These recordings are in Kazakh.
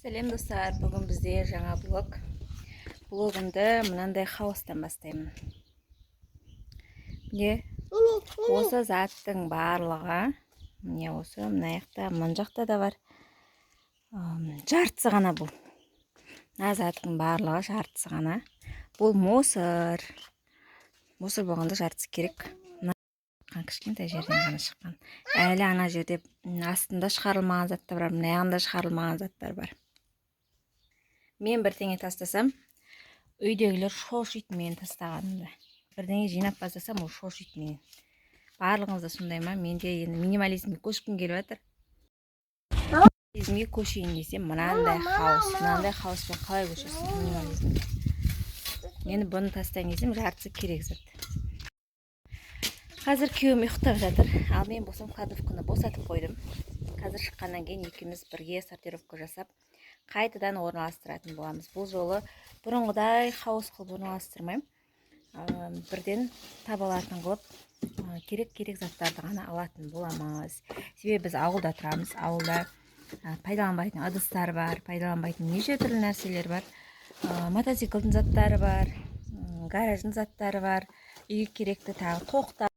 Сәлем, достар! Бүгін бізде жаңа блог. Блогымды мынандай хаостан бастаймын. Міне, осы заттың барлығы, міне, осы мына жақта, мына жақта да бар. Жартысы ғана бұл. Мына заттың барлығы жартысы ғана. Бұл мусор. Мусор болғанда жартысы керек. Мына кішкентай жерден ғана шыққан. Әлі ана жерде астында шығарылмаған заттар бар, мына жағында шығарылмаған заттар бар. Мен бірдеңе тастасам, үйдегілер шошиды мен тастағанымды. Бірдеңе жинап бастасам, ол шошиды менен. Барлығыңыз да сондай ма? Менде енді минимализмге көшкім келіп жатыр. Минимализмге көшейін десем, мынандай хаос. Мынандай хаоспен қалай көшесің минимализмге? Енді бұны тастайын десем, жартысы керек зат. Қазір күйеуім ұйықтап жатыр. Ал мен болсам кладовканы босатып қойдым. Қазір шыққаннан кейін екеуміз бірге сортировка жасап, қайтадан орналастыратын боламыз. Бұл жолы бұрынғыдай хаос қылып орналастырмаймын. Бірден таба алатын қылып, керек-керек заттарды ғана алатын боламыз. Себебі біз ауылда тұрамыз. Ауылда пайдаланбайтын ыдыстар бар, пайдаланбайтын неше түрлі нәрселер бар. Мотоциклдің заттары бар, гараждың заттары бар, үйге керекті тағы тоқтар.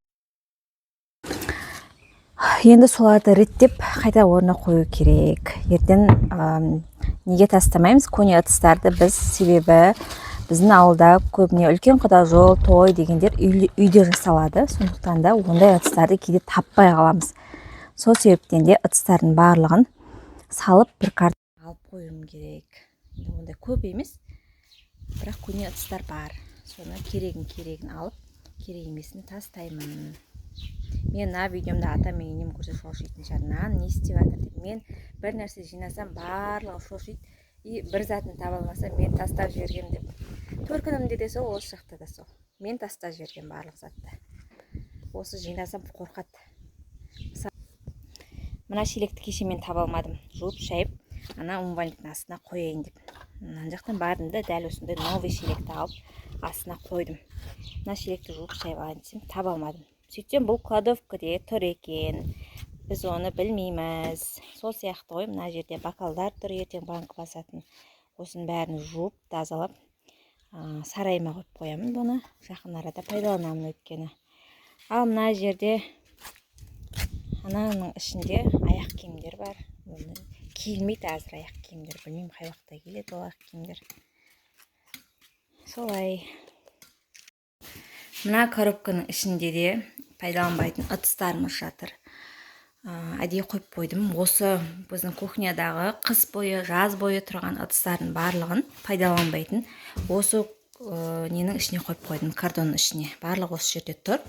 Енді соларды реттеп қайта орнына қою керек. Ертең неге тастамаймыз көне ыдыстарды біз, себебі біздің ауылда көбіне үлкен құда жол, той дегендер үйде жасалады. Сондықтан да ондай ыдыстарды кейде таппай қаламыз. Сол себептен де ыдыстардың барлығын салып бір карта алып қоюым керек. Енді ондай көп емес, бірақ көне ыдыстар бар. Соны керегін алып, керек емесін тастаймын. Мен мына видеомда атам мен енем көрсе шошитын шығар. Мынаны не істеп жатыр деп. Мен бір нәрсе жинасам, барлығы шошиды. И бір затын таба алмасам, мен тастап жібергем деп. Төркінімде де сол, осы жақта да сол. Мен тастап жібергем барлық затты. Осы жинасам қорқады. Мына шелекті кеше мен таба алмадым. Жуып, шайып, ана умывальниктің астына қояйын деп. Мына жақтан бардым да, дәл осындай новый шелекті алып, астына қойдым. Мына шелекті жуып, шайып алайын десем, таба алмадым. Сөйтсем, бұл кладовкаде тұр екен. Біз оны білмейміз. Сол сияқты ғой, мына жерде бокалдар тұр, ертең банк басатын. Осының бәрін жуып, тазалап, сарайыма қойып қоямын бұны. Жақын арада пайдаланамын өйткені. Ал мына жерде ананың ішінде аяқ киімдер бар. Оны киілмейді әзір аяқ киімдер. Білмеймін, қай уақытта киіледі ол аяқ киімдер. Солай. Мына коробканың ішінде де пайдаланбайтын ыдыстарымыз жатыр. Әдейі қойып қойдым. Осы біздің кухнядағы қыс бойы, жаз бойы тұрған ыдыстардың барлығын пайдаланбайтын осы, ненің ішіне қойып қойдым, картонның ішіне. Барлығы осы жерде тұр.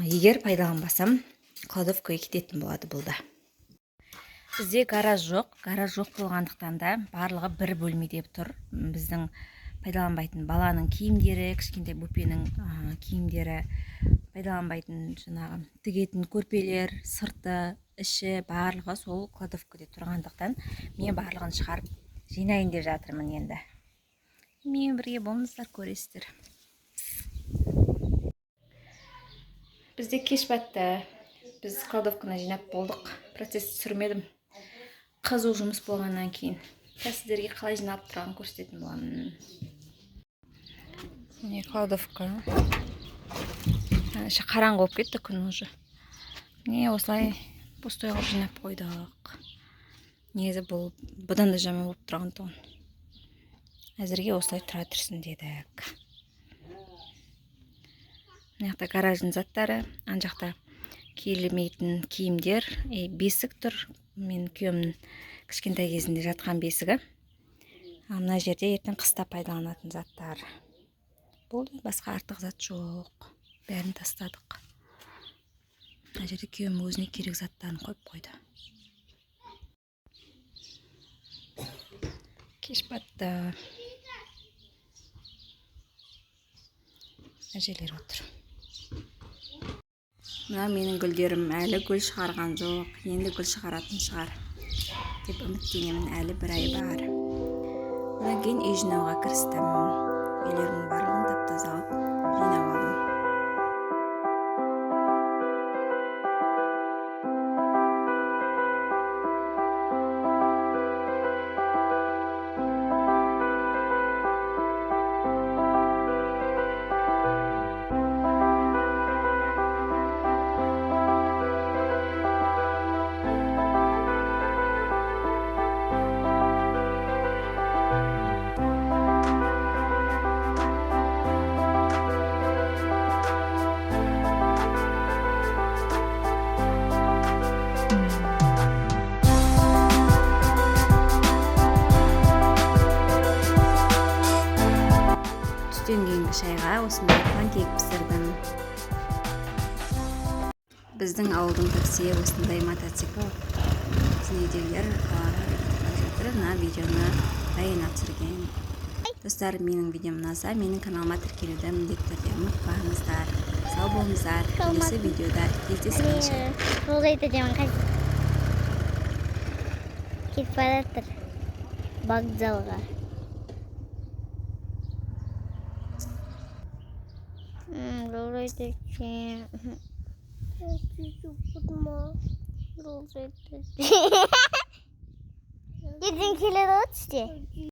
Егер пайдаланбасам, кладовкаға кететін болады бұл да. Бізде гараж жоқ. Гараж жоқ болғандықтан да барлығы бір бөлмеде тұр. Біздің пайдаланбайтын баланың киімдері, кішкентай бөпенің, киімдері, пайдаланбайтын жаңағы тігетін көрпелер, сырты, іші барлығы сол кладовкада тұрғандықтан мен барлығын шығарып жинайын деп жатырмын енді. Менімен бірге болыңыздар, көресіздер. Бізде кеш батты. Біз кладовканы жинап болдық. Процесс түсірмедім. Қызу жұмыс болғаннан кейін. Қазір сіздерге қалай жиналып тұрғанын көрсететін боламын. Міне кладовка. Іші қараңғы болып кетті күн уже. Міне осылай пустой қылып жинап қойдық. Негізі бұл бұдан да жаман болып тұрған тұғын. Әзірге осылай тұра тұрсын дедік. Мына жақта гараждың заттары, ана жақта киілмейтін киімдер, бесік тұр. Мен күйеуімнің кішкентай кезінде жатқан бесігі. Ал мына жерде ертең қыста пайдаланатын заттар. Болды, басқа артық зат жоқ. Бәрін тастадық. Мына жерде күйеуім өзіне керек заттарын қойып қойды. Кеш батты. Әжелер отыр. Мына менің гүлдерім әлі гүл шығарған жоқ. Енді гүл шығаратын шығар деп үміттенемін, әлі бір ай бар. Одан кейін үй жинауға кірістім. Үйлерімнің барлығын тап-таза қылып жинап алдым. Біздің ауылдың таксиі осындай мотоцикл. Біздің үйдегілер қалаға қарай кетіп бара жатыр. Мына видеоны Райана түсірген. Достар, менің видеом ұнаса, менің каналыма тіркелуді міндетті түрде ұмытпаңыздар. Сау болыңыздар, келесі видеода кездескенше. Жолдайды деймін, қазір кетіп бара жатыр вокзалға. Жолдайды екен. Жолдайды. Ертең келеді ғой түсте.